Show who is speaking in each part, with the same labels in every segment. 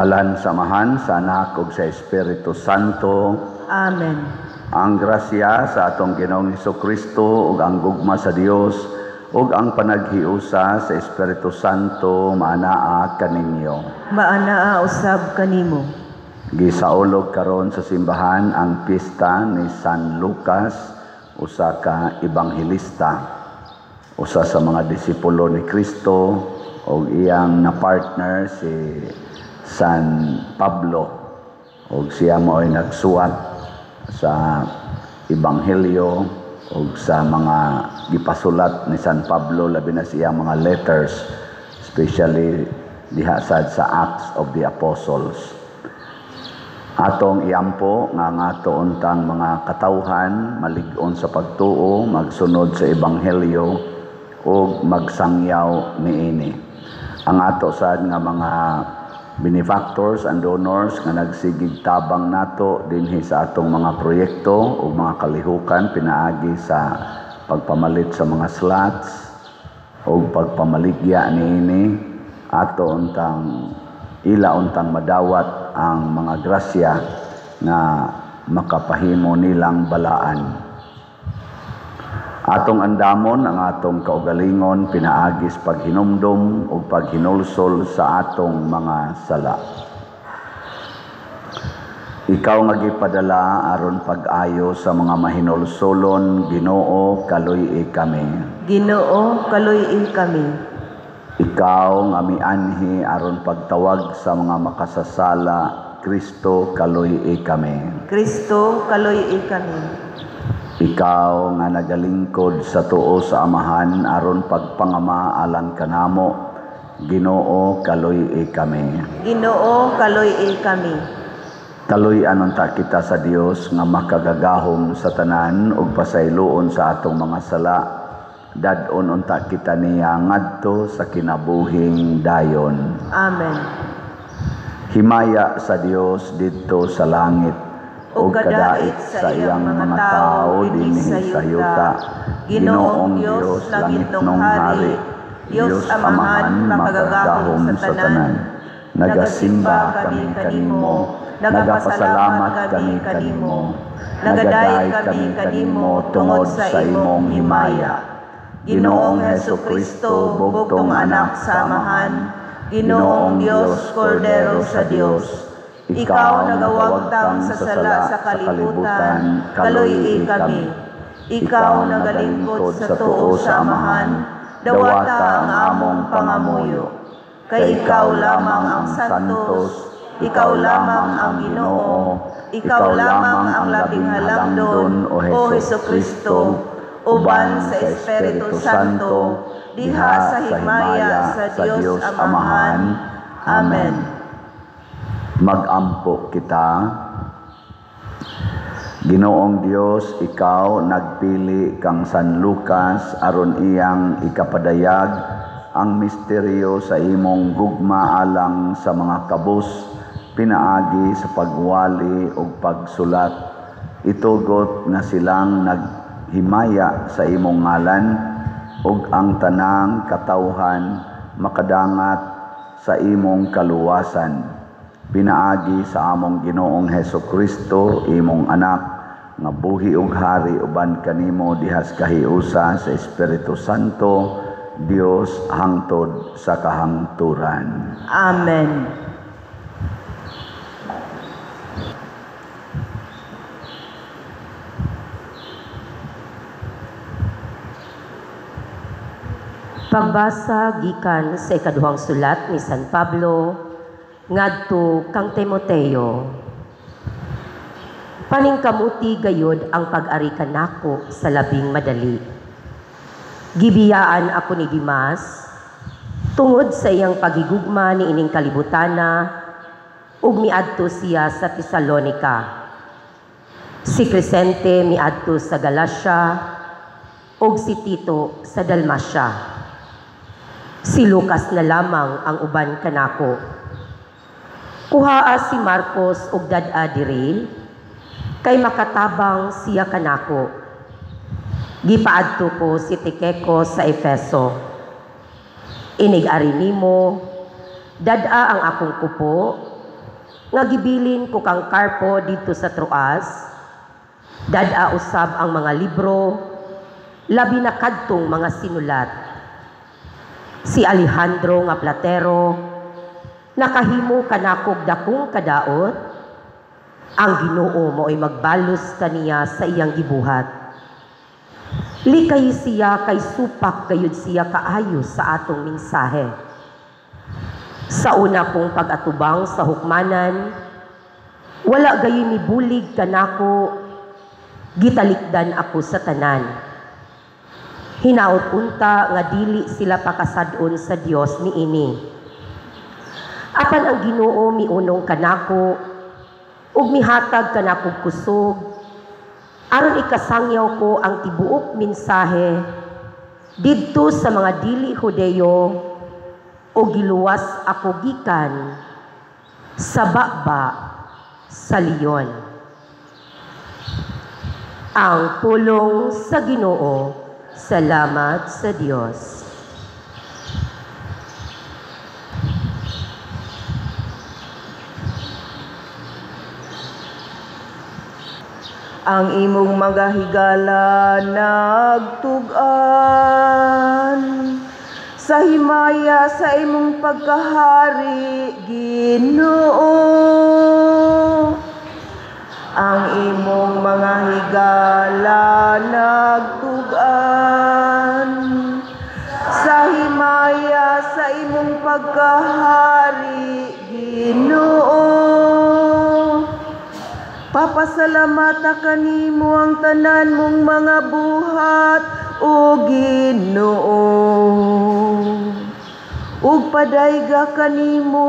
Speaker 1: Ngalan sa Amahan, sa Anak ug sa Espiritu Santo.
Speaker 2: Amen.
Speaker 1: Ang grasya sa atong Ginoong Kristo ug ang gugma sa Dios ug ang panaghiusa sa Espiritu Santo maanaa kaninyo.
Speaker 2: Maanaa usab kanimo.
Speaker 1: Gisaulog karon sa simbahan ang pista ni San Lucas, usa ka ebanghelista, usa sa mga disipulo ni Kristo ug iyang na partner si San Pablo, ug siya mao'y nagsuwat sa ebanghelyo ug sa mga gipasulat ni San Pablo, labi na siyang mga letters, especially diha sad sa Acts of the Apostles. Atong iampo nga ang ato untang mga katawhan malig-on sa pagtuo, magsunod sa ebanghelyo ug magsangyaw niini. Ang ato sad nga mga benefactors and donors nga nagsigig tabang nato dinhi sa atong mga proyekto ug mga kalihukan pinaagi sa pagpamalit sa mga slots ug pagpamaligya niini, ato untang ila untang madawat ang mga grasya nga makapahimo nilang balaan. Atong andamon ang atong kaugalingon pinaagis paghinumdum ug paghinulsol sa atong mga sala. Ikaw nga gipadala aron pag-ayo sa mga mahinulsolon, Ginoo, kaluy-i kami.
Speaker 2: Ginoo, kaluy-i kami.
Speaker 1: Ikaw nga mianhi aron pagtawag sa mga makasasala, Kristo, kaluy-i kami.
Speaker 2: Kristo, kaluy-i kami.
Speaker 1: Ikaw nga nagalingkod sa tuo sa Amahan aron pagpangama alang kanamo, Ginoo, kaluy-i kami.
Speaker 2: Ginoo, kaluy-i kami.
Speaker 1: Kaluy-an unta kita sa Dios nga makagagahom sa tanan ug pasayloon sa atong mga sala. Dad-on unta kita niya ngadto sa kinabuhing dayon.
Speaker 2: Amen.
Speaker 1: Himaya sa Dios didto sa langit ug kadait sa iyang mga tawo dinhi sa yuta. Ginoong Dios, langitnong hari, Dios Amahan, makagagahom sa tanan. Nagasimba kami kanimo, nagapasalamat kami kanimo, nagaday kami kanimo tungod sa imong himaya. Ginoong Hesukristo, bugtong anak sa Amahan,
Speaker 2: Ginoong Dios, Kordero sa Dios. Ikaw nagawagtang sa sala sa kalibutan, kaluy-i kami. Ikaw nagalingkod sa tuo sa Amahan, dawata ang among pangamuyo. Kay ikaw lamang ang santos, ikaw lamang ang Ginoo, ikaw lamang ang labing halangdon, O Hesukristo, uban sa Espiritu Santo, diha sa himaya sa Dios Amahan. Amen.
Speaker 1: Magampo kita. Ginoong Dios, ikaw nagpili kang San Lucas aron iyang ikapadayag ang misteryo sa imong gugma alang sa mga kabus pinaagi sa pagwali ug pagsulat. Itugot nga silang naghimaya sa imong ngalan ug ang tanang katawhan makadangat sa imong kaluwasan. Pinaagi sa among Ginoong Hesukristo, imong anak, nga buhi ug hari uban kanimo dihas kahiusa sa Espiritu Santo, Dios hangtod sa kahangturan.
Speaker 2: Amen.
Speaker 3: Pagbasa gikan sa ikaduhang sulat ni San Pablo ngadto kang Timoteo. Paningkamuti gayod ang pag-ari kanako sa labing madali. Gibiyaan ako ni Dimas tungod sa iyang pagigugma ni ining kalibutana ug miadto siya sa Tesalonica. Si Crescente miadto sa Galacia ug si Tito sa Dalmacia. Si Lucas na lamang ang uban kanako. Kuhaa si Marcos ug dad-a diri kay makatabang siya kanako. Gipaadto ko si Tikeko sa Efeso. Inig-ari nimo, dad-a ang akong kupo nga gibilin ko kang Carpo didto sa Troas. Dad-a usab ang mga libro, labi na kadtong mga sinulat. Si Alejandro nga platero nakahimo kanakog dakong kadaot. Ang Ginoo mao'y magbalos kaniya sa iyang gibuhat. Likay siya kay supak gayud siya kaayo sa atong mensahe. Sa una kong pag-atubang sa hukmanan, wala gayoy mibulig kanako, gitalikdan ako sa tanan. Hinaot unta nga dili sila pakasad-on sa Dios niini. Apan ang Ginoo miunong kanako ug mihatag kanakog kusog aron ikasangyaw ko ang tibuok mensahe didto sa mga dili Hudeyo o giluwas ako gikan sa baba sa leon. Ang pulong sa Ginoo. Salamat sa Dios.
Speaker 2: Ang imong mga higala nagtug-an sa himaya sa imong pagkahari, Ginoo. Ang imong mga higala nagtug-an sa himaya sa imong pagkahari, Ginoo. Papasalamata kanimo ang tanan mong mga buhat, o Ginoo. Ug padayga kanimo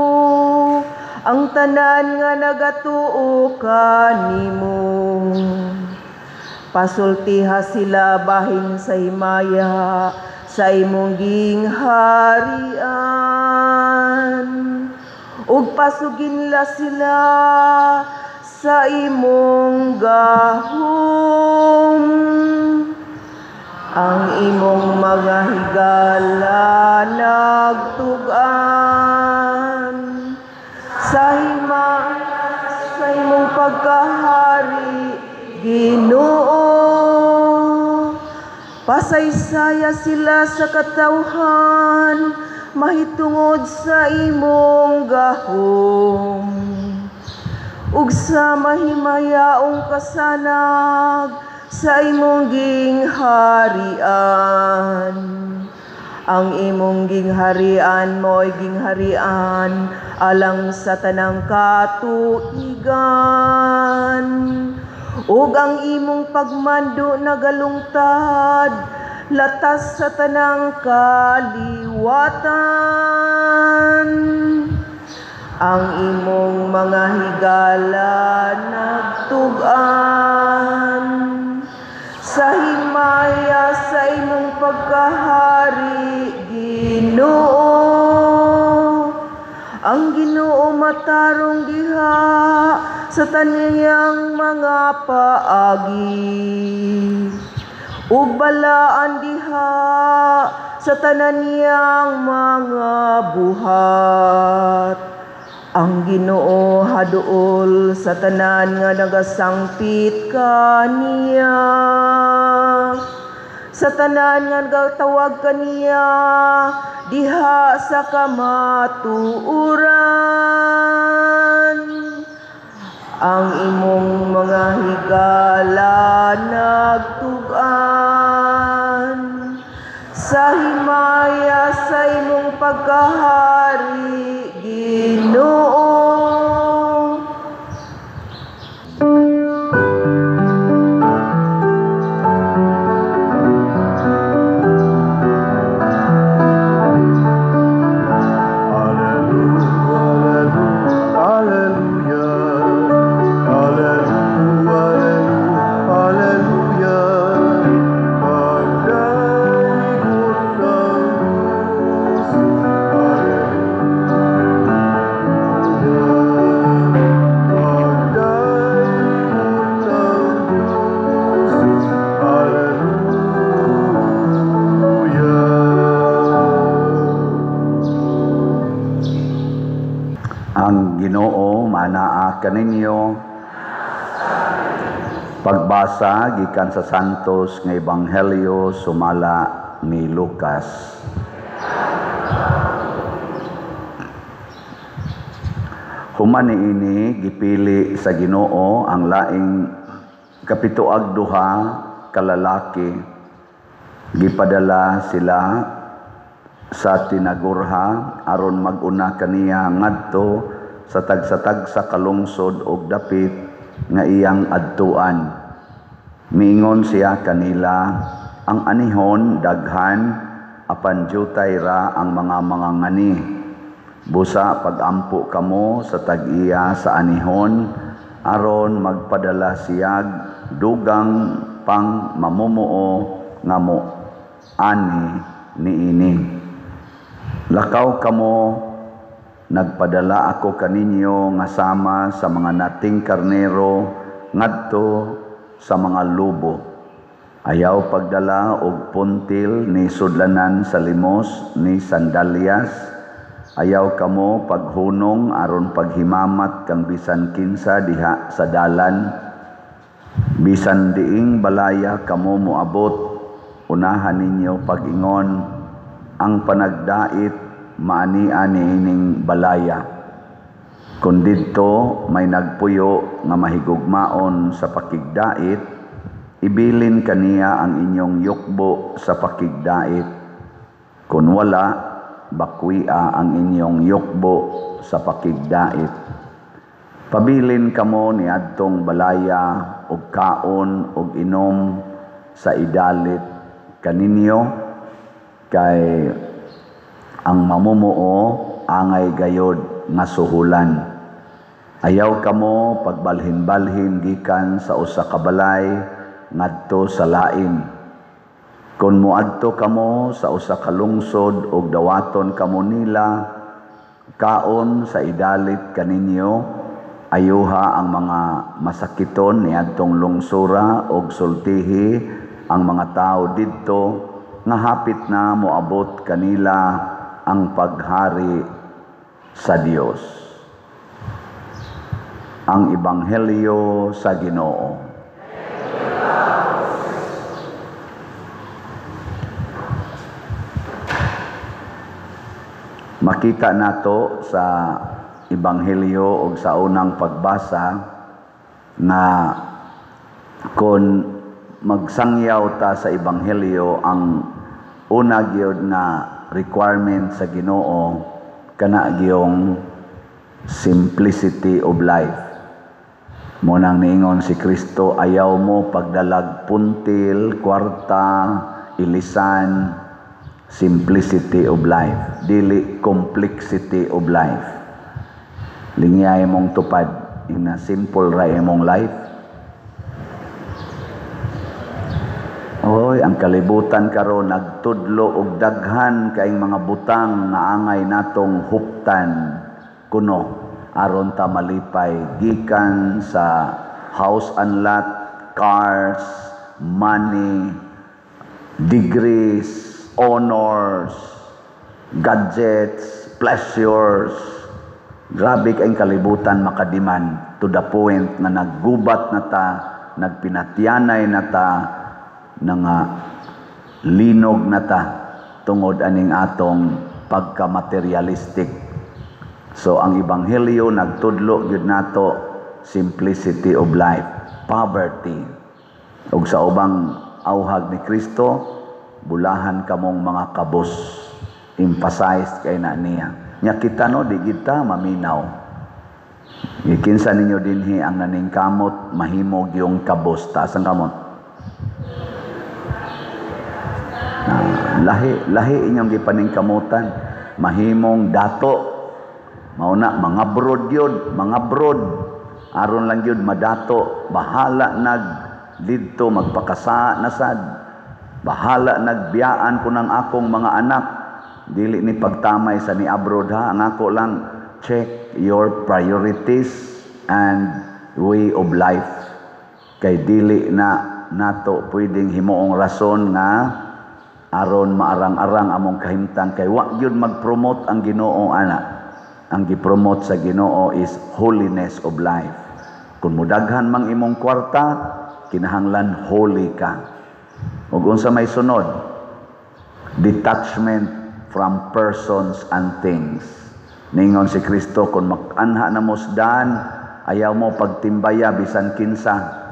Speaker 2: ang tanan nga nagatuo kanimo. Pasultiha sila bahin sa himaya sa imong gingharian. Ug pasuginla sila sa imong gahom. Ang imong mga higala nagtug-an sa himaya sa imong pagkahari, Ginoo. Pasaysaya sila sa katawhan mahitungod sa imong gahom. Ug sa mahimayaong kasanag sa imong gingharian. Ang imong gingharian mo'y gingharian alang sa tanang katuigan. Ug ang imong pagmando nagalungtad latas sa tanang kaliwatan. Ang imong mga higala nagtug-an sa himaya sa imong pagkahari, Ginoo. Ang Ginoo matarong diha sa taniyang mga paagi, ug balaan diha sa tanan niyang mga buhat. Ang Ginoo haduol sa tanan nga nagasangpit kaniya, sa tanan nga nagatawag kaniya diha sa kamatuoran. Ang imong mga higala nagtug-an sa himaya sa imong pagkahari, Ginoo.
Speaker 4: Alleluia, alleluia, alleluia.
Speaker 1: Kaninyo. Pagbasa gikan sa Santos nga Ebanghelyo sumala ni Lucas. Human niini gipili sa Ginoo ang laing kapituag duha ka lalaki. Gipadala sila sa tinagurha aron mag-una kaniya ngadto sa tagsa-tagsa kalungsod og dapit nga iyang adtuan. Miingon siya kanila, ang anihon daghan apan jutay ra ang mga mangangani. Busa pagampo kamo sa tag-iya sa anihon aron magpadala siyag dugang pang mamumuo nga mo ani niini. Lakaw kamo, nagpadala ako kaninyo nga sama sa mga nating karnero ngadto sa mga lobo. Ayaw pagdala og puntil ni sudlanan sa limos ni sandalyas. Ayaw kamo paghunong aron paghimamat kang bisan kinsa diha sa dalan. Bisan diing balaya kamo moabot, unahan ninyo pag-ingon ang panagdait maani-ani ining balaya. Kun didto may nagpuyo nga mahigugmaon sa pakigdait, ibilin kaniya ang inyong yukbo sa pakigdait. Kun wala, bakwia ang inyong yukbo sa pakigdait. Pabilin kamo ni adtong balaya og kaon og inom sa idalit kaninyo, kay ang mamumuo angay gayod nga suhulan. Ayaw kamo pagbalhin-balhin gikan sa usa ka balay ngadto sa lain. Kon moadto kamo sa usa ka lungsod og dawaton kamo nila, kaon sa idalit kaninyo, ayuha ang mga masakiton niadtong lungsura og sultihi ang mga tawo didto nga hapit na moabot kanila ang paghari sa Dios. Ang Ebanghelyo sa Ginoo. Makita nato sa Ebanghelyo og sa unang pagbasa na kon magsangyaw ta sa Ebanghelyo, ang una gyud nga requirement sa Ginoo kana gyung simplicity of life. Mo nang niingon si Kristo, ayaw mo pagdalag puntil, kwarta, ilisan. Simplicity of life, dili complexity of life. Lingyay mong tupad, ina simple ra imong life. Oy, ang kalibutan karon nagtudlo og daghan kaing mga butang nga angay natong huptan kuno aron ta malipay, gikan sa house and lot, cars, money, degrees, honors, gadgets, pleasures. Grabe kayong kalibutan makadiman to the point na naggubat na ta, nagpinatyanay na ta, nga linog na ta tungod aning atong pagka-materialistic. So ang Ebanghelyo nagtudlo gyud nato simplicity of life, poverty. Ug sa ubang auhag ni Kristo, bulahan kamong mga kabos. Emphasized kay na niya. Nya kita no, di kita maminaw. Gikinsa ninyo dinhi ang naningkamot mahimog yung kabos. Taas ang kamot. Lahi, lahi inyong gipaningkamutan. Mahimong dato. Mauna, mga brod yun, mga brod. Aron lang yun, madato. Bahala nag didto, magpakasa na sad. Bahala nagbiyaan ko ng akong mga anak. Dili ni pagtamay sa ni abroad ha. Ang ako lang, check your priorities and way of life. Kay dili na nato pwedeng himuong rason nga aron maarang-arang among kahimtang, kay wa gyud mag-promote ang Ginoo ana. Ang gipromote sa Ginoo is holiness of life. Kung mudaghan mang imong kwarta, kinahanglan holy ka. Ug unsa may sunod? Detachment from persons and things. Ningon si Kristo, kung makanha na mo daan, ayaw mo pagtimbaya bisan kinsa.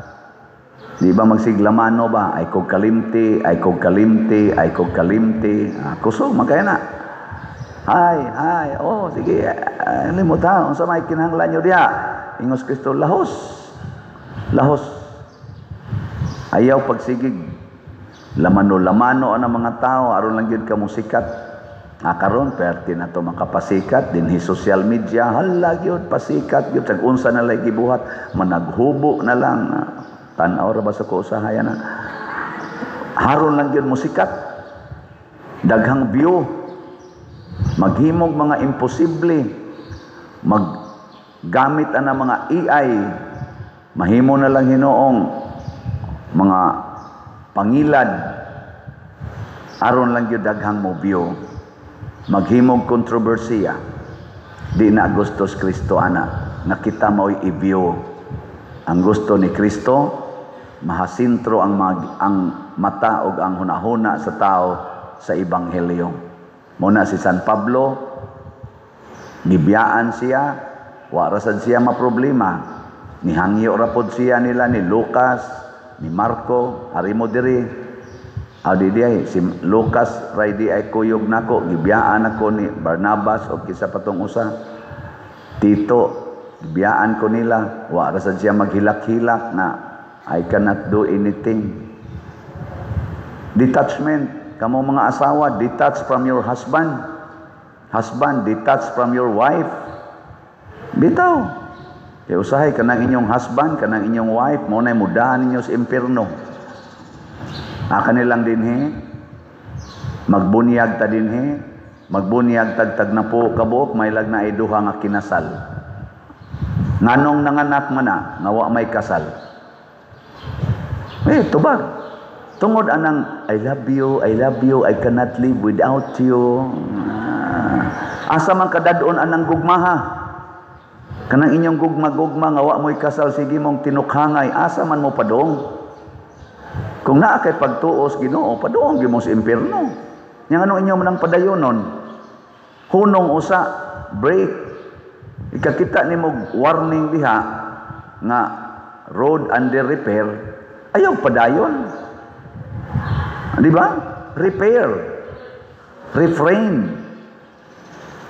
Speaker 1: Di ba magsiglamano ba? Ay kog kalimti, ay kog kalimti, ay kog kalimti. Ah, kusog man kaya na. Hi, hi, oh, sige, limot ha. Unsa may kinahanglan nyo diha? Ingos Kristo, lahos. Lahos. Ayaw pagsigig. Lamano-lamano ang mga tao, aron lang gyud ka musikat. Ah, karon perti na to makapasikat dinhi social media, hala gyud pasikat gyud, tag unsa na lay gibuhat, managhubo na lang. Tan-aw ra ba sa kausahayan na? Haron lang gyud musikat. Daghang view. Maghimog mga imposible. Maggamit ana mga AI. Mahimo na lang hinuong mga pangilad. Aron lang gyud daghang mo view. Maghimog kontrobersiya. Di na gustos Kristo ana. Nakita mo'y i-view. Ang gusto ni Kristo, mahasintro ang mata o ang hunahuna sa tao sa ebanghelyo. Muna si San Pablo, gibiyaan siya, wa ra sad siya maproblema. Nihangyo ra pod siya nila ni Lucas, ni Marco, ari mo diri. Aw di ay si Lucas ray di ay kuyog nako, gibiyaan ako ni Barnabas o kisa patong usa. Tito, gibiyaan ko nila, wa ra sad siya maghilak-hilak na I cannot do anything. Detachment. Kamo mga asawa, detach from your husband. Husband, detach from your wife. Bitaw. Kaya usahay, kanang inyong husband, kanang inyong wife, mo na'y mudahan ninyo sa impierno. Aka nilang dinhi, magbunyag ta dinhi, magbunyag tagtag na po kabuok, may lag na ay duha nga kinasal. Nganong nanganak man na, nga wa may kasal. Eh, tubag. Tungod anang, I love you, I love you, I cannot live without you. Asa man kadadon anang gugmaha? Kanang inyong gugma-gugma nga wa mo'y kasal, sige mong tinukhangay, asa man mo padong? Kung naa kay pagtuos Ginoo, padong gyud mo sa impierno. Nya nganong inyo man ang padayonon? Hunong usa, break. Ikakita nimo warning diha nga road under repair, ayaw padayon. Di ba? Repair. Refrain.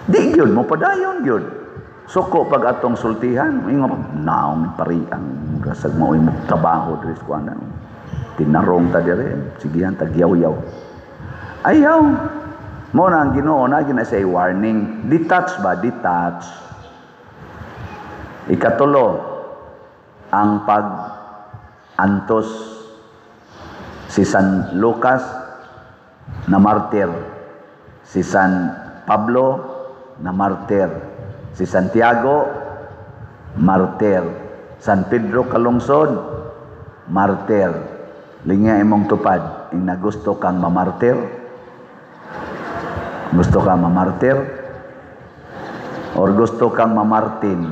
Speaker 1: Di gyud mo padayon gyud. Suko pag atong sultihan, ingon naong pari ang rasag mo mo trabaho diri sa kuan. Tinarong ta dire, sigihan tagyaw-yaw. Ayaw. Mo na ang Ginoo na gina say warning. Detach ba? Detach. Ikatulo, ang pag-antos. Si San Lucas na martir, si San Pablo na martir, si Santiago martir, San Pedro Kalungsod martir. Lingya imong tupad, ing nagusto kang mamartir, gusto kang mamartir, or gusto kang mamartin.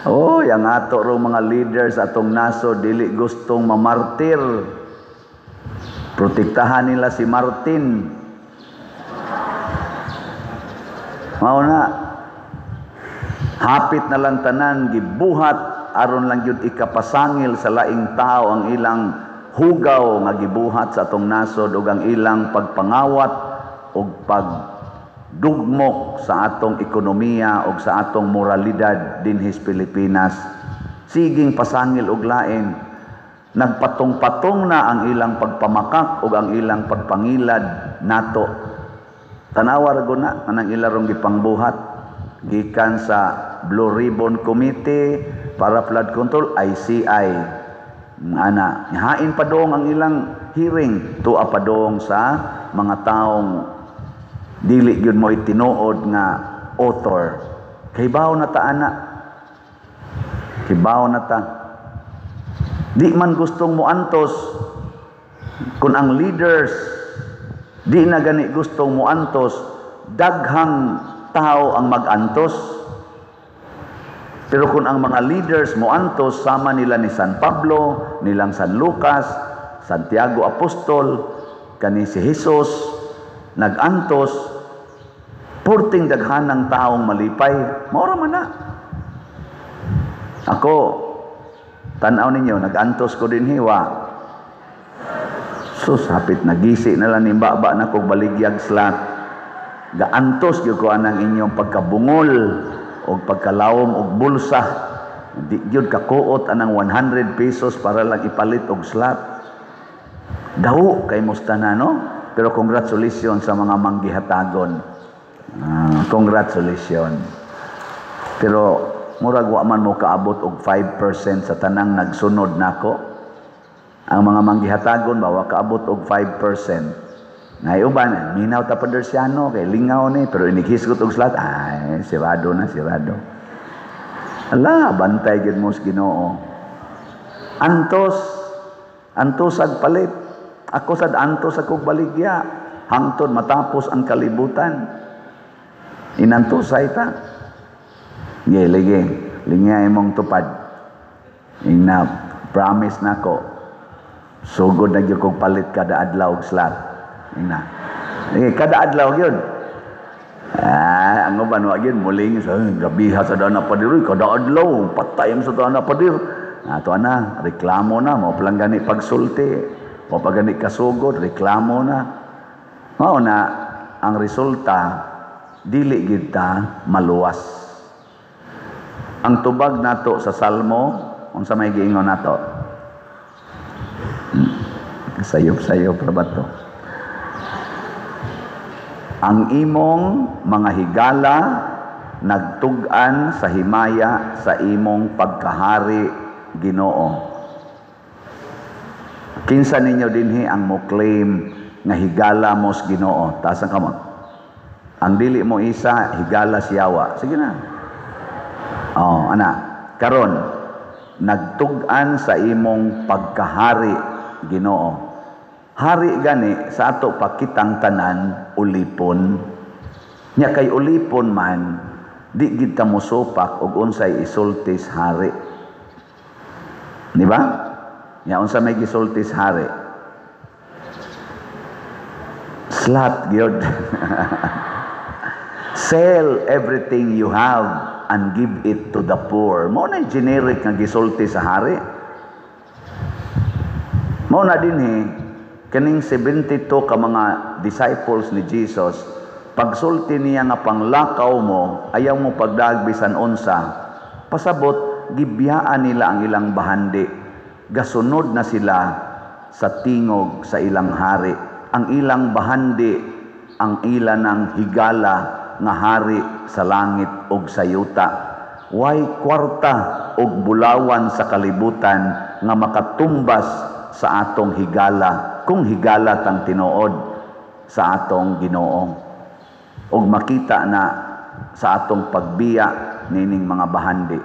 Speaker 1: Oh, yang ato rong mga leaders atong nasod dili gustong mamartir. Protektahan nila si Martin. Mao na hapit na lang tanan gibuhat aron lang gyud ikapasangil sa laing tao ang ilang hugaw nga gibuhat sa atong nasod ug ang ilang pagpangawat ug pagdugmok sa atong ekonomiya ug sa atong moralidad dinhi sa Pilipinas. Siging pasangil og lain, nagpatong-patong na ang ilang pagpamakak ug ang ilang pagpangilad nato. Tanawa ra gud na anang ilarong gipangbuhat gikan sa Blue Ribbon Committee para flood control, ICI. Ana, hain pa dong ang ilang hearing, tuwa pa dong sa mga taong dili gyud mo tinuod nga author. Kibaw na ta ana. Kibaw na ta. Di man gustong moantos kung ang leaders di na gani gustong moantos, daghang tao ang mag-antos. Pero kung ang mga leaders mo antos sama nila ni San Pablo, nilang San Lucas, Santiago Apostol, kani si Jesus, nag-antos, purting daghanang taong malipay, maura man na. Ako, tanaw ninyo, nag-antos ko din hiwa. Sus, hapit nagisi na lang ni baba na kog baligyag slat. Gaantos gyud ko anang inyong pagkabungol og pagkalawom og bulsa. Di gyud kakuot anang 100 pesos para lang ipalit og slat. Daw kay musta na, no? Pero congratulations sa mga manggihatagon. Congratulations. Pero murag wa man mo kaabot og 5% sa tanang nagsunod nako. Ang mga manggihatagon ba wa kaabot og 5%. Ngay uban, minaw ta Padersiano kay lingaw ni, pero inighisgot og slat, ay sirado na, sirado. Ala, bantay gyud mo sa Ginoo. Antos, antos ag palit. Ako sad antos akong baligya hangtod matapos ang kalibutan. Inantosay ta. Ge, ligi, lingya imong tupad. Ing na promise nako. Sugod na gyud kog palit kada adlaw og slat. Ing na. Eh, kada adlaw gyud. Ah, ang uban wa gyud muling sa gabiha sa dana padir, kada adlaw patay sa dana padir. Ato na, reklamo na mo palang gani pagsulti, mo pa gani kasugod, reklamo na. Mao na ang resulta, dili gid ta maluwas. Ang tubag nato sa Salmo, unsa may giingon nato? Sayop-sayop ra ba to? Ang imong mga higala nagtug-an sa himaya sa imong pagkahari, Ginoo. Kinsa ninyo dinhi ang mo claim nga higala mo sa Ginoo? Taas ang kamot. Ang dili mo isa, higala siyawa. Sige na. Oh, ana. Karon, nagtug-an sa imong pagkahari, Ginoo. Hari gani sa ato pakitang tanan ulipon. Nya kay ulipon man, di gid ta mosupak og unsay isulti sa hari. Di ba? Nya unsa may gisulti sa hari? Slat gyud. Sell everything you have and give it to the poor. Mao na generic nga gisulti sa hari. Mao na dinhi kaning 72 ka mga disciples ni Jesus, pagsulti niya nga panglakaw mo, ayaw mo pagdaag bisan unsa, pasabot gibiyaan nila ang ilang bahandi. Gasunod na sila sa tingog sa ilang hari. Ang ilang bahandi, ang ila ng higala nga hari sa langit ug sa yuta. Way kwarta ug bulawan sa kalibutan nga makatumbas sa atong higala, kung higala tang tinuod sa atong Ginoo. Og makita na sa atong pagbiya nining mga bahandi.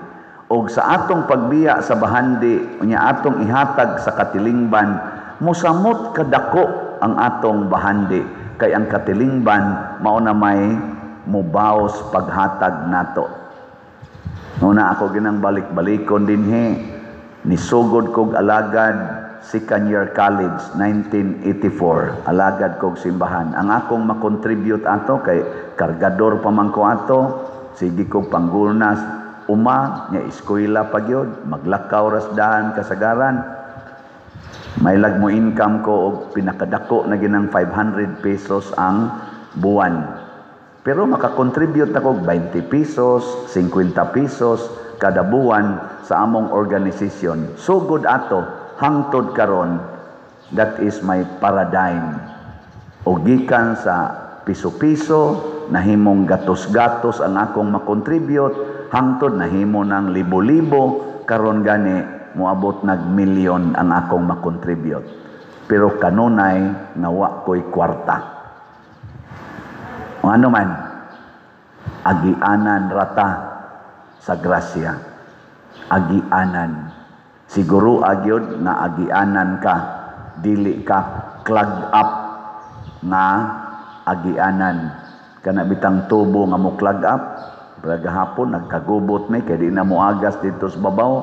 Speaker 1: Og sa atong pagbiya sa bahandi, unya atong ihatag sa katilingban, mosamot kadako ang atong bahandi, kay ang katilingban mao na may mubaos paghatag nato. Una ako ginang balik-balikon dinhi, nisugod kog alagad second year college 1984, alagad kog simbahan. Ang akong makontribute ato kay kargador pa man ko ato, sige kog panggunas uma nya eskwela pa gyud, maglakaw ras dahan kasagaran. May lag mo income ko og pinakadako na ginang 500 pesos ang buwan. Pero makakontribute ako og 20 pesos, 50 pesos kada buwan sa among organisasyon. Sugod ato hangtod karon, that is my paradigm. O gikan sa piso-piso, nahimong gatos-gatos ang akong makontribute, hangtod nahimo ng libo-libo, karon gani moabot nag milyon ang akong makontribute. Pero kanunay nga wa ko'y kwarta. O ano man, agianan rata sa grasya. Agianan. Siguro agyod nga agianan ka, dili ka clog up nga agianan. Kana bitang tubo nga mo clog up, gahapon nagkagubot mi kay di na moagas dito sa babaw,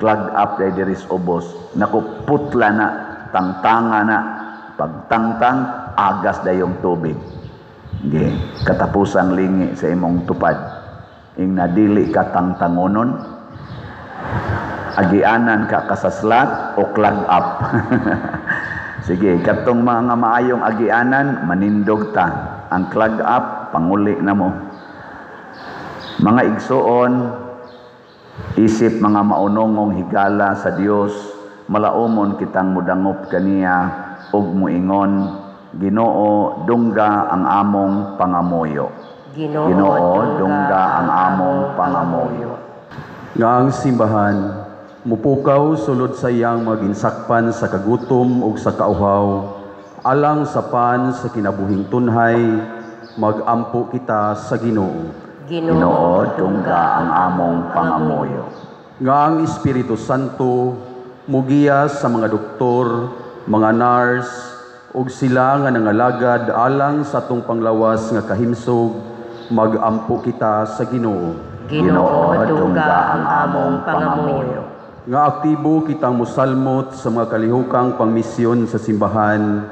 Speaker 1: clog up dai diri sa ubos. Naku, putla na, tangtanga na. Pagtangtang, agas dayong tubig. Okay. Katapusang lingi sa imong tupad. Ing nadili ka tangtangonon, agianan ka kasaslat o clog up. Sige, katong mga maayong agianan, manindog ta. Ang clog up, panguli na mo. Mga igsoon, isip mga maunongong higala sa Dios, malaumon kitang mudangop kaniya ug muingon, Ginoo, dungga ang among pangamuyo. Ginoo, dungga ang among pangamuyo.
Speaker 4: Nga ang simbahan mupukaw sulod sa iyang mga ginsakpan sa kagutom ug sa kauhaw, alang sa pan sa kinabuhing tunhay, magampo kita sa Ginoo.
Speaker 1: Ginoo, dungga ang among pangamuyo.
Speaker 4: Nga ang Espiritu Santo mugiya sa mga doktor, mga nurse, ug sila nga nangalagad alang sa atong panglawas nga kahimsog, magampo kita sa Ginoo.
Speaker 3: Ginoo, dungga ang among pangamuyo.
Speaker 4: Nga aktibo kitang musalmot sa mga kalihukang pangmisyon sa simbahan,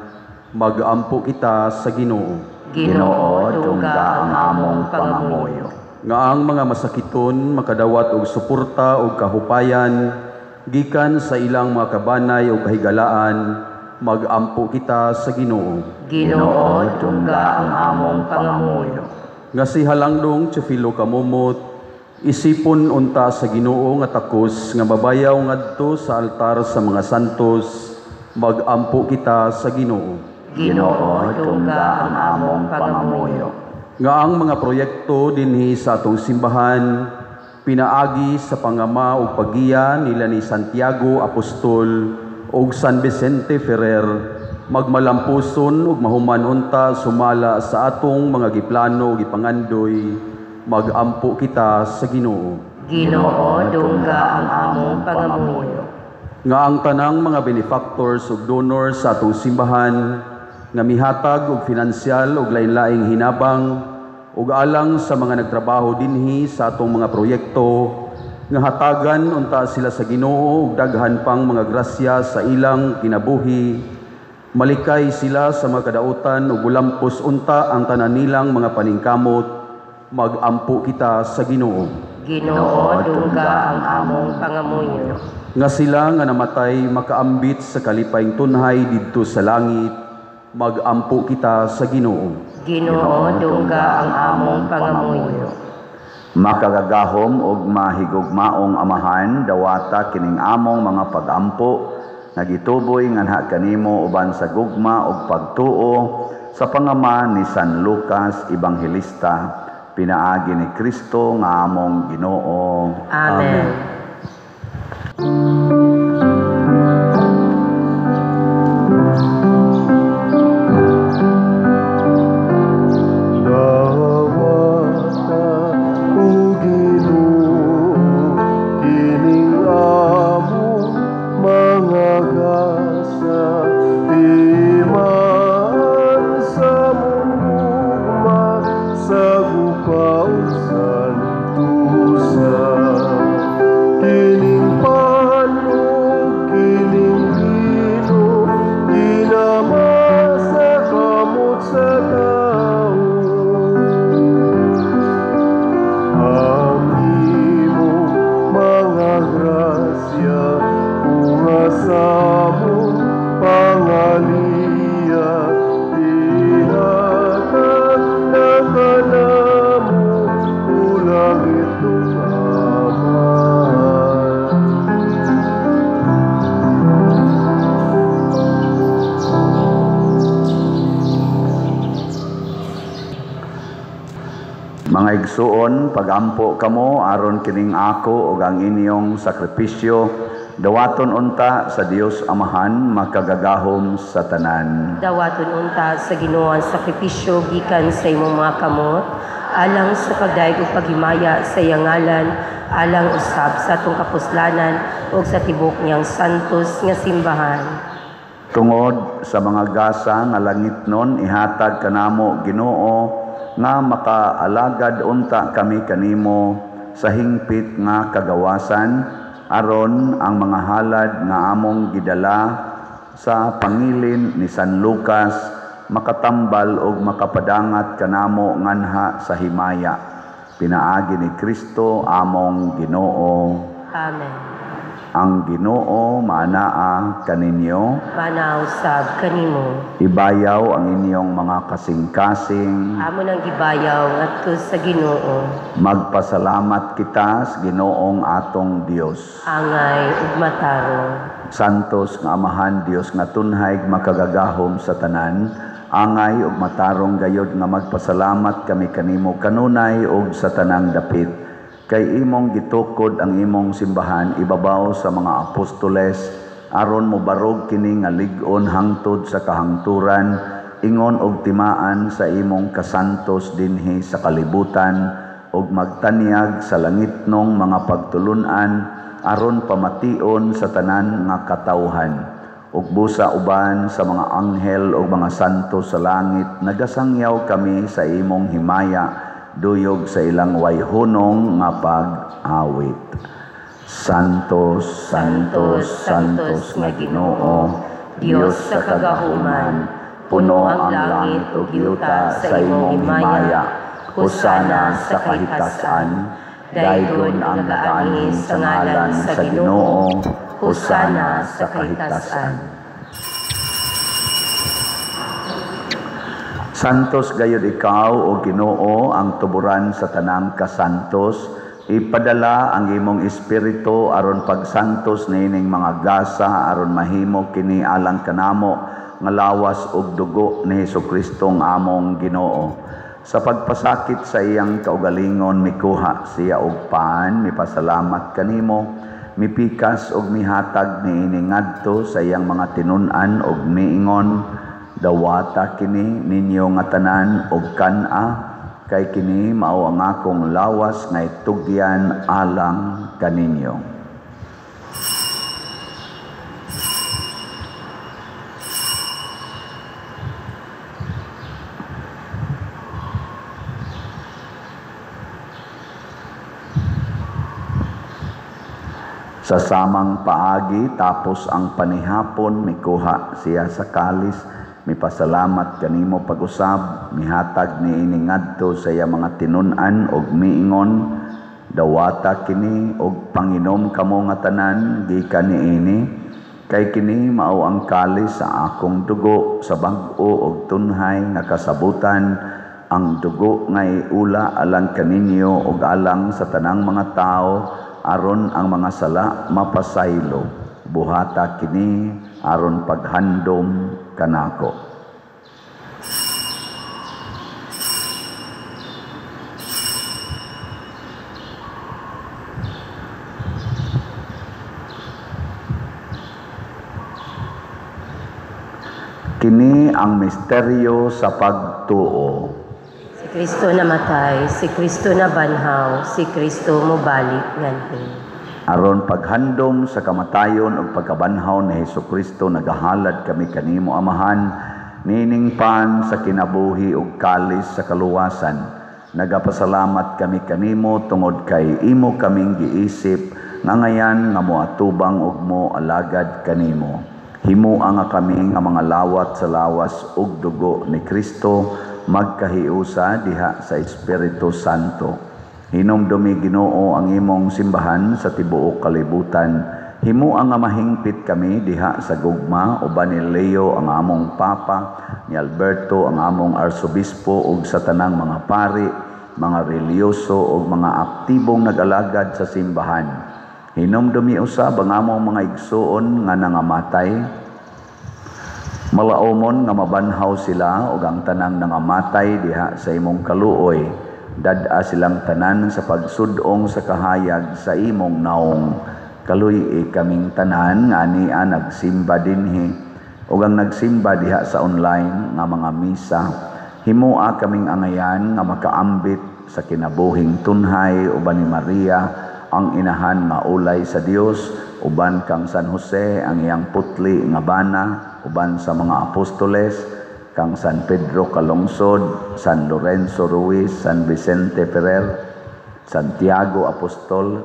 Speaker 4: magampo kita sa Ginoo.
Speaker 1: Ginoo, dungga ang among pangamuyo.
Speaker 4: Nga ang mga masakiton makadawat og suporta og kahupayan gikan sa ilang mga kabanay o kahigalaan, magampo kita sa Ginoo.
Speaker 3: Ginoo, dungga ang among pangamuyo.
Speaker 4: Nga si Halangdong Teofilo Camomot, isipon unta sa Ginoo nga takos nga mabayaw ngadto sa altar sa mga santos, magampo kita sa Ginoo.
Speaker 1: Ginoo, dungga ang among pangamuyo.
Speaker 4: Nga ang mga proyekto dinhi sa atong simbahan pinaagi sa pangama ug paggiya nila ni Santiago Apostol ug San Vicente Ferrer, magmalampuson ug mahuman unta sumala sa atong mga giplano ug gipangandoy, magampo kita sa Ginoo.
Speaker 3: Ginoo, dungga ang among pangamuyo.
Speaker 4: Nga ang tanang mga benefactors ug donors sa atong simbahan nga mihatag og finansyal ug lain-laing hinabang ug alang sa mga nagtrabaho dinhi sa atong mga proyekto, nga hatagan unta sila sa Ginoo ug daghan pang mga grasya sa ilang kinabuhi, malikay sila sa mga kadautan ug gulampos unta ang tanan nilang mga paningkamot, magampo kita sa Ginoo.
Speaker 3: Ginoo, dungga ang among pangamuyo.
Speaker 4: Nga sila nga namatay makaambit sa kalipayng tunhay didto sa langit, magampo kita sa Ginoo.
Speaker 3: Ginoo, dungga ang among pangamuyo.
Speaker 1: Makagagahom og mahigugmaong Amahan, dawata kining among mga pagampo nagituboy nganha kanimo uban sa gugma ug pagtuo sa pangama ni San Lucas Ebanghilista, pinaagi ni Kristo nga among Ginoo.
Speaker 3: Amen.
Speaker 1: Mga igsuon, pagampo kamo aron kining ako ug ang inyong sakripisyo dawaton unta sa Dios Amahan makagagahom sa tanan.
Speaker 3: Dawaton unta sa Ginoo ang sakripisyo gikan sa imong mga kamot alang sa pagdayeg ug paghimaya sa iyang ngalan, alang usab sa atong kapuslanan ug sa tibok niyang santos nga simbahan.
Speaker 1: Tungod sa mga gasa nga langitnon ihatag kanamo Ginoo, nga makaalagad unta kami kanimo sa hingpit nga kagawasan, aron ang mga halad nga among gidala sa pangilin ni San Lucas makatambal og makapadangat kanamo nganha sa himaya. Pinaagi ni Kristo among Ginoo.
Speaker 3: Amen.
Speaker 1: Ang Ginoo maanaa kaninyo.
Speaker 3: Manaw sab kanimo.
Speaker 1: Ibayaw ang inyong mga kasing-kasing.
Speaker 3: Amo nang gibayaw ngadto sa Ginoo.
Speaker 1: Magpasalamat kita sa Ginoong atong Dios.
Speaker 3: Angay ug matarong.
Speaker 1: Santos nga Amahan, Dios nga tunhay makagagahom sa tanan, angay ug matarong gayod nga magpasalamat kami kanimo kanunay ug sa tanang dapit. Kay imong gitukod ang imong simbahan ibabaw sa mga apostoles, aron mobarog kini nga lig-on hangtod sa kahangturan, ingon og timaan sa imong kasantos dinhi sa kalibutan, ug magtanyag sa langitnong mga pagtulun-an aron pamation sa tanan nga katawhan. Ug busa uban sa mga anghel ug mga santo sa langit, nagasangyaw kami sa imong himaya, duyog sa ilang wayhunong nga pag-awit. Santos, Santos, Santos nga Ginoo, Dios sa kagahuman, puno ang langit ug yuta sa imong himaya. Hosana sa kahitasan, daygon ang nagaanhi sa ngalan sa Ginoo, hosana sa kahitasan. Santos gayud ikaw, o Ginoo, ang tuburan sa tanang kasantos. Ipadala ang imong espiritu aron pagsantos niining mga gasa, aron mahimo kini alang kanamo nga lawas ug dugo ni Hesukristo nga among Ginoo. Sa pagpasakit sa iyang kaugalingon, mikuha siya og pan, mipasalamat kanimo, mipikas og mihatag niini ngadto sa iyang mga tinun-an og miingon, dawata kini ninyo nga tanan og kan-a, kay kini mao ang akong lawas nga itugyan alang kaninyo. Sa samang paagi, tapos ang panihapon, mikuha siya sa kalis, mipasalamat kanimo pag-usab, mihatag niini ngadto sa iya mga tinun-an og miingon, dawata kini og panginom kamo nga tanan gikan niini, kay kini mao ang kalis sa akong dugo sa bag-o og tunhay nga kasabutan, ang dugo nga iula alang kaninyo og alang sa tanang mga tawo, aron ang mga sala mapasaylo. Buhata kini aron paghandom kanako. Kini ang misteryo sa pagtuo.
Speaker 3: Si Kristo namatay, si Kristo nabanhaw, si Kristo mobalik nganhi.
Speaker 1: Aron paghandom sa kamatayon ug pagkabanhaw ni Hesukristo, nagahalad kami kanimo Amahan, nining pan sa kinabuhi ug kalis sa kaluwasan. Nagapasalamat kami kanimo tungod kay imo kaming giisip nga ngayan nga moatubang ug mo alagad kanimo. Himoa nga kami nga mga lawat sa lawas ug dugo ni Kristo magkahiusa diha sa Espiritu Santo. Hinumdumi Ginoo ang imong simbahan sa tibuok kalibutan. Himoa nga mahingpit kami diha sa gugma uban ni Leo ang among Papa, ni Alberto ang among Arsobispo ug sa tanang mga pari, mga reliyoso ug mga aktibong nag-alagad sa simbahan. Hinumdumi usab ang among mga igsuon nga nangamatay. Malaomon nga mabanhaw sila ug ang tanang nangamatay diha sa imong kaluoy. Dad-a silang tanan sa pagsudong sa kahayag sa imong naong. Kaluy-i kaming tanan nga ania nagsimba dinhi ug ang nagsimba diha sa online nga mga misa. Himoa kaming angayan nga makaambit sa kinabuhing tunhay uban ni Maria ang inahan nga ulay sa Dios, uban kang San Jose ang iyang putli nga bana, uban sa mga apostoles. kang San Pedro Calungsod, San Lorenzo Ruiz, San Vicente Ferrer, Santiago Apostol,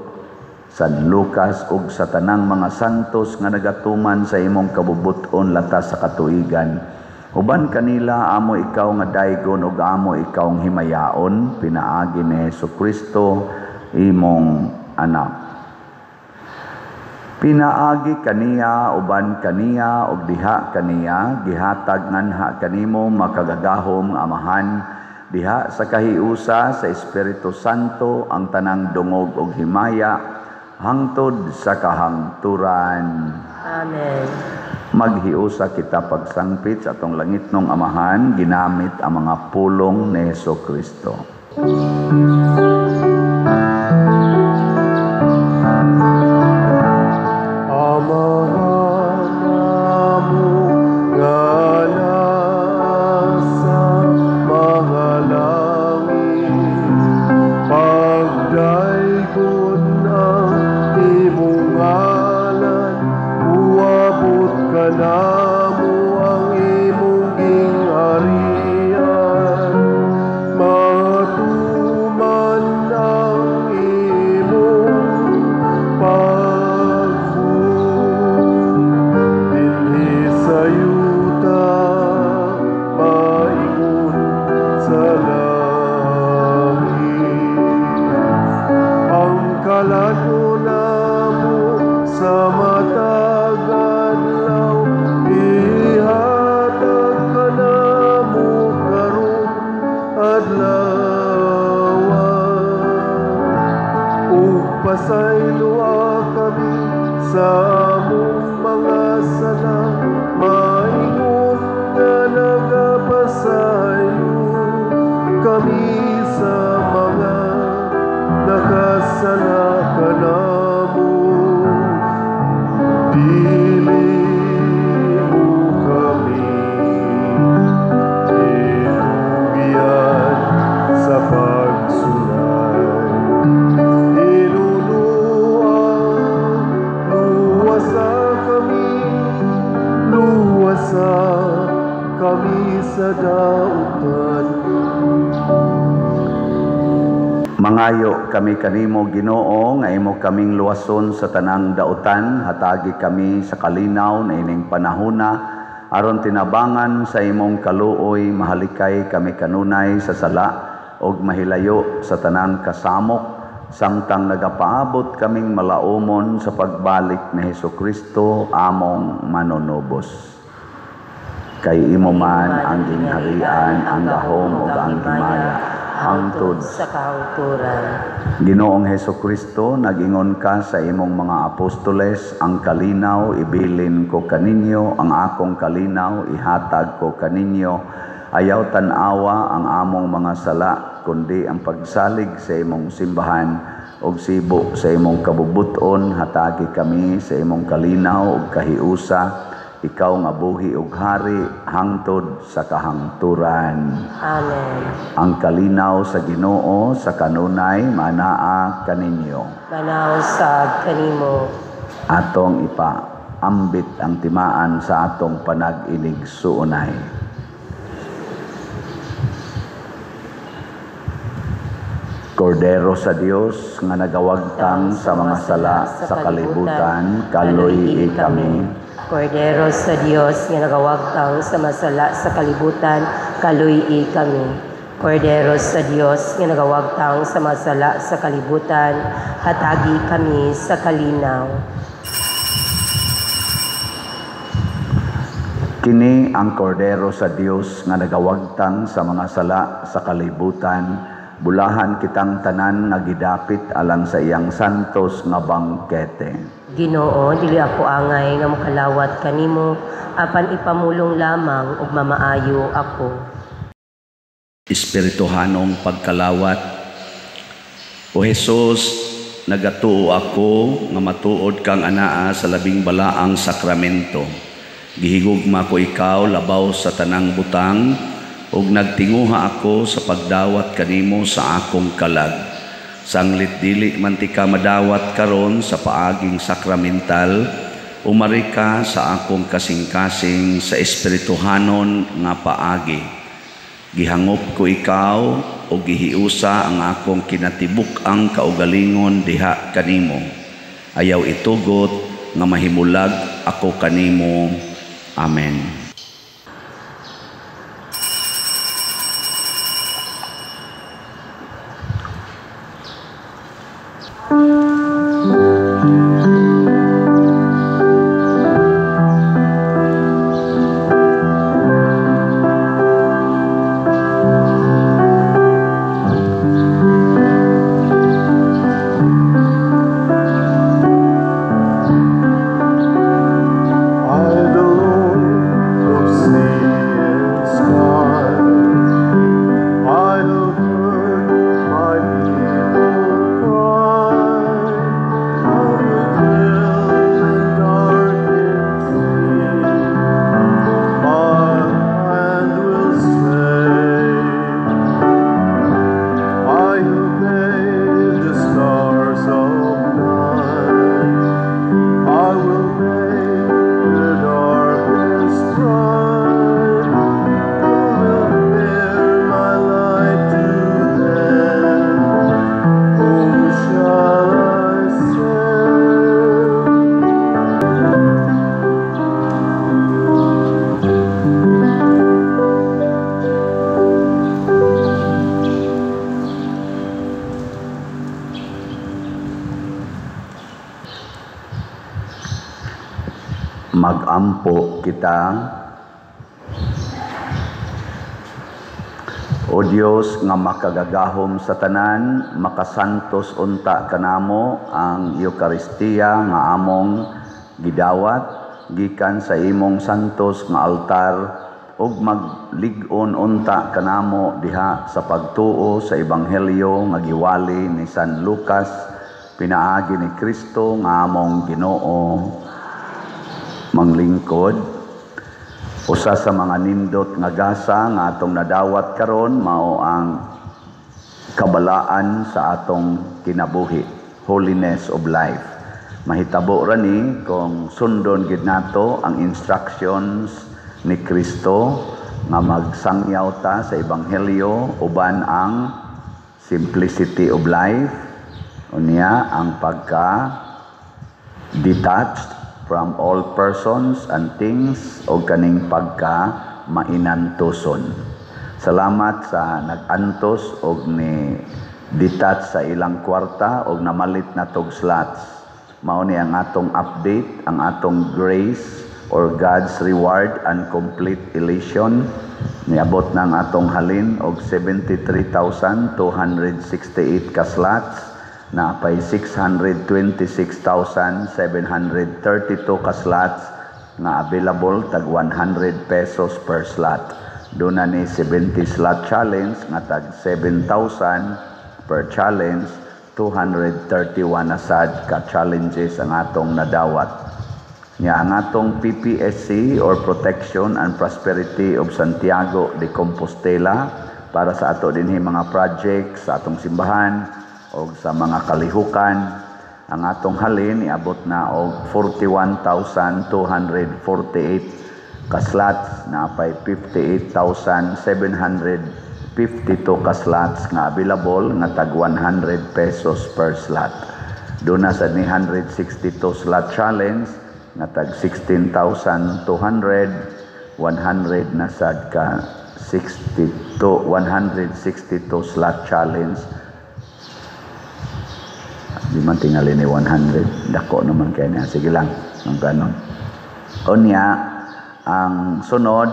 Speaker 1: San Lucas ug sa tanang mga santos nga nagatuman sa imong kabubut-on latas sa katuigan. Uban kanila amo ikaw nga daygon ug amo ikaw nga himayaon pinaagi ni Hesukristo imong anak. Pinaagi kaniya, uban kaniya, ug diha kaniya, gihatag nganha kanimo makagagahom nga Amahan, diha sa kahiusa sa Espiritu Santo ang tanang dungog ug himaya hangtod sa kahangturan.
Speaker 3: Amen.
Speaker 1: Maghiusa kita pagsangpit sa atong langitnong Amahan, ginamit ang mga pulong ni Hesukristo. Mangayo kami kanimo Ginoo nga imo kaming luwason sa tanang dautan, hatagi kami sa kalinaw na ining panahona aron tinabangan sa imong kaluoy, mahalikay kami kanunay sa sala ug mahilayo sa tanang kasamok samtang nagapaabot kaming malaumon sa pagbalik ni Hesukristo among manunubos. Kay imo man ang gingharian, ang gahom ug ang himaya hangtod
Speaker 3: sa kahangturan.
Speaker 1: Ginoong Hesukristo, nag-ingon ka sa imong mga apostoles, ang kalinaw ibilin ko kaninyo, ang akong kalinaw ihatag ko kaninyo. Ayaw tan-awa ang among mga sala, kundi ang pagsalig sa imong simbahan ug sibo sa imong kabubuton. Hatagi kami sa imong kalinaw ug kahiusa, ikaw nga buhi ug hari hangtod sa kahangturan.
Speaker 3: Amen.
Speaker 1: Ang kalinaw sa Ginoo sa kanunay manaa kaninyo.
Speaker 3: Manaw sa kanimo.
Speaker 1: Atong ipaambit ang timaan sa atong panag-inig suunay. Kordero sa Dios nga nagawagtang sa mga sala sa kalibutan, kaluy-i kami.
Speaker 3: Kordero sa Dios nga nagawagtang sa masala sa kalibutan, kaluy-i kami. Kordero sa Dios nga nagawagtang sa masala sa kalibutan, hatagi kami sa kalinaw.
Speaker 1: Kini ang Kordero sa Dios nga nagawagtang sa mga sala sa kalibutan, bulahan kitang tanan nga gidapit alang sa iyang santos nga bangkete.
Speaker 3: Ginoo, dili ako angay nga mokalawat kanimo, apan ipamulong lamang ug mamaayo ako.
Speaker 1: Espirituhanong pagkalawat. O Hesus, nagatuo ako nga matuod kang anaa sa labing balaang sakramento. Gihigugma ko ikaw labaw sa tanang butang, ug nagtinguha ako sa pagdawat kanimo sa akong kalag. Sanglit dili man ti ka madawat karon sa paaging sakramental, Umari ka sa akong kasing-kasing sa espirituhanon nga paagi. Gihangop ko ikaw o gihiusa ang akong kinatibuk-ang kaugalingon diha kanimo. Ayaw itugot nga mahimulag ako kanimo. Amen.
Speaker 5: I, the Lord of sea and sky, I have heard my people cry of the dwell in darkened sea. My hand will save. I who made the stars of night, I will make the darkness bright. Who will bear my light to them? Whom shall I send?
Speaker 1: Magampo kita. O Dios nga makagagahom sa tanan, makasantos unta kanamo ang Eukaristiya nga among gidawat gikan sa imong santos nga altar ug maglig-on unta kanamo diha sa pagtuo sa ebanghelyo nga giwali ni San Lucas pinaagi ni Kristo nga among Ginoo. Manglingkod, usa sa mga nindot nga gasa nga atong nadawat karon mao ang kabalaan sa atong kinabuhi, holiness of life. Mahitabo ra ni kung sundon gid nato ang instructions ni Kristo nga magsangyaw ta sa ebanghelyo uban ang simplicity of life, unya ang pagka detached from all persons and things o kaning pagka mainantuson. Salamat sa nag-antos og ni detach sa ilang kwarta og namalit na tog slots. Mao ni ang atong update, ang atong grace or God's reward and complete elation. Niabot na ang atong halin og 73,268 ka slots, naapay 626,732 ka slots nga available tag 100 pesos per slot. Doon na ni 70 slot challenge nga tag 7,000 per challenge, 231 na sad ka challenges ang atong nadawat. Nya ang atong PPSC or Protection and Prosperity of Santiago de Compostela para sa ato dinhi mga projects sa atong simbahan o sa mga kalihukan, ang atong halin iabot na og 41,248 ka slots, naapay 58,752 ka slots nga available nga tag 100 pesos per slot. Doon na sa 162 slot challenge nga tag 16,200, 100 na sad ka 162 slot challenge. Di man tingali ni 100, dako naman kaya niya. Sige lang, ang ganon. Unya, ang sunod,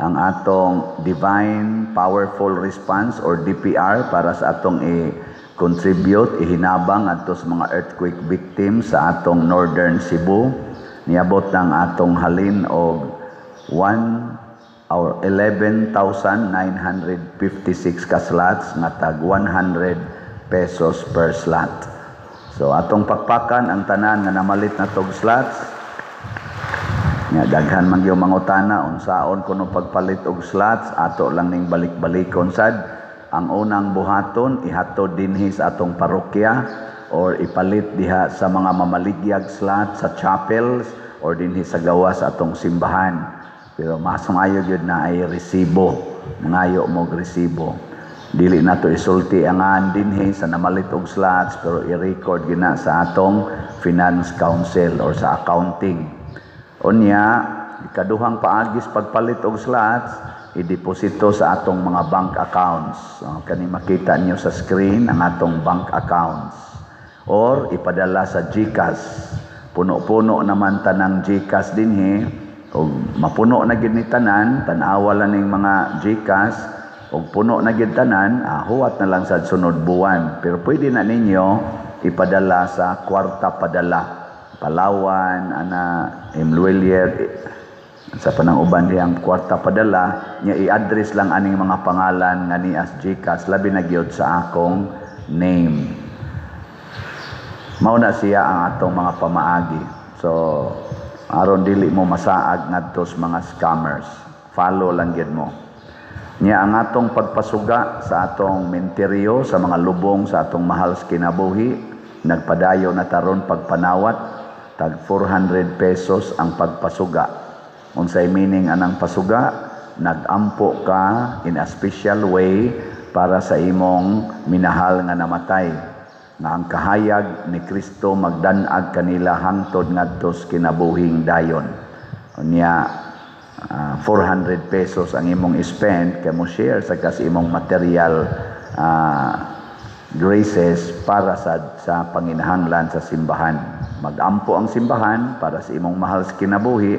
Speaker 1: ang atong Divine Powerful Response or DPR para sa atong i-contribute, ihinabang adto sa mga earthquake victims sa atong Northern Cebu. Niabot ng atong halin og one or 11,956 ka slots nga tag 100 pesos per slot. So atong pakpakan ang tanan nga namalit na tog slots. Nga daghan man gyud mangutana unsaon kuno pagpalit og slots, ato lang ning balik-balikon sad. Ang unang buhaton ihatod dinhi sa atong parokya or ipalit diha sa mga mamaligyag slot sa chapels or dinhi sa gawas atong simbahan. Pero mas maayo gyud na ay resibo, mangayo mo og resibo. Dili nato isulti ang ngan dinhi sa namalit og slots, pero i-record gina sa atong finance council or sa accounting. Unya, ikaduhang paagis pagpalit og slots, ideposito sa atong mga bank accounts. So, kani makita niyo sa screen ang atong bank accounts. Or ipadala sa GCash. Puno-puno naman tanang GCash dinhi, og mapuno na gid ni tanan, tan-awa lang ning mga GCash, og puno na gid tanan, huwat na lang sa sunod buwan. Pero pwede na ninyo ipadala sa Kwarta Padala. Palawan, ana, M. Lhuillier, sa panang uban diyang Kwarta Padala, nya i-address lang aning mga pangalan nga ni as GCash, labi na gyud sa akong name. Mao na siya ang atong mga pamaagi. So, aron dili mo masaag ngadto sa mga scammers. Follow lang gyud mo. Nya ang atong pagpasuga sa atong menteryo, sa mga lubong sa atong mahal sa kinabuhi, nagpadayon na taron pagpanawat, tag 400 pesos ang pagpasuga. Unsay meaning anang pasuga? Nagampo ka in a special way para sa imong minahal nga namatay, nga ang kahayag ni Kristo magdanag kanila hangtod ngadto sa kinabuhing dayon. Unya, 400 pesos ang imong spend kay mo share sa kas imong material graces para sa panginahanglan sa simbahan. Magampo ang simbahan para sa imong mahal sa kinabuhi,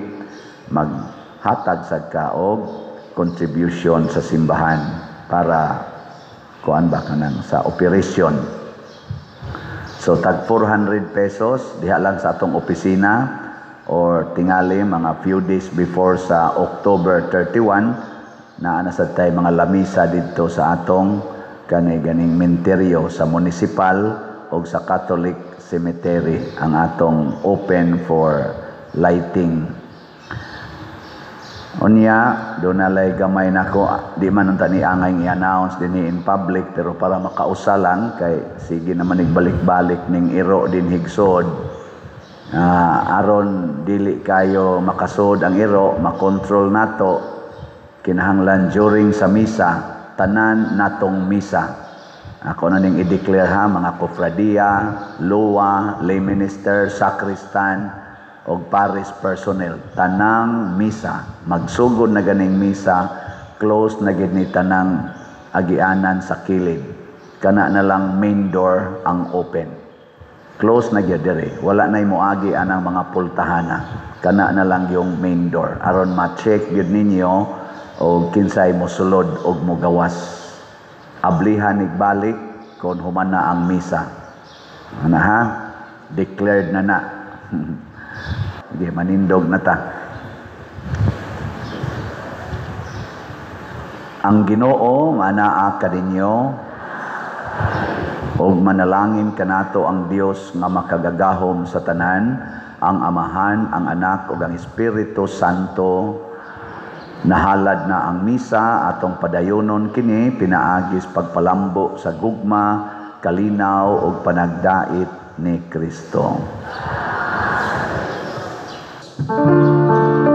Speaker 1: maghatag sad ka og contribution sa simbahan para kuan ba kanang sa operation. So tag 400 pesos diha lang sa atong opisina, or tingali mga few days before sa October 31 naa na sad tay mga lamisa didto sa atong kani ganing menteryo sa municipal o sa Catholic Cemetery ang atong open for lighting. Unya, doon na lay gamay nako, di man unta ni angay i-announce dinhi in public, pero para makausa lang kay sige naman igbalik-balik ning iro din higsod. Aron dili kayo makasod ang iro, makontrol nato, kinahanglan during sa misa, tanan natong misa. Ako na ning i-declare ha, mga kofradia, loa, lay minister, sacristan, og parish personnel, tanang misa, magsugod na ganing misa, close na gid ni tanang agianan sa kilid. Kana na lang main door ang open. Close na gyud dire. Wala nay moagi anang mga pultahana. Kana na lang yung main door. Aron ma-check gyud ninyo og kinsay mosulod og mogawas. Ablihan igbalik kon human na ang misa. Ana ha? Declared na na. Sige, manindog na ta. Ang Ginoo manaa kaninyo, ug manalangin kanato ang Dios nga makagagahom sa tanan, ang Amahan, ang Anak ug ang Espiritu Santo. Nahalad na ang misa, atong padayonon kini pinaagis pagpalambo sa gugma, kalinaw ug panagdait ni Kristo.
Speaker 5: Thank you.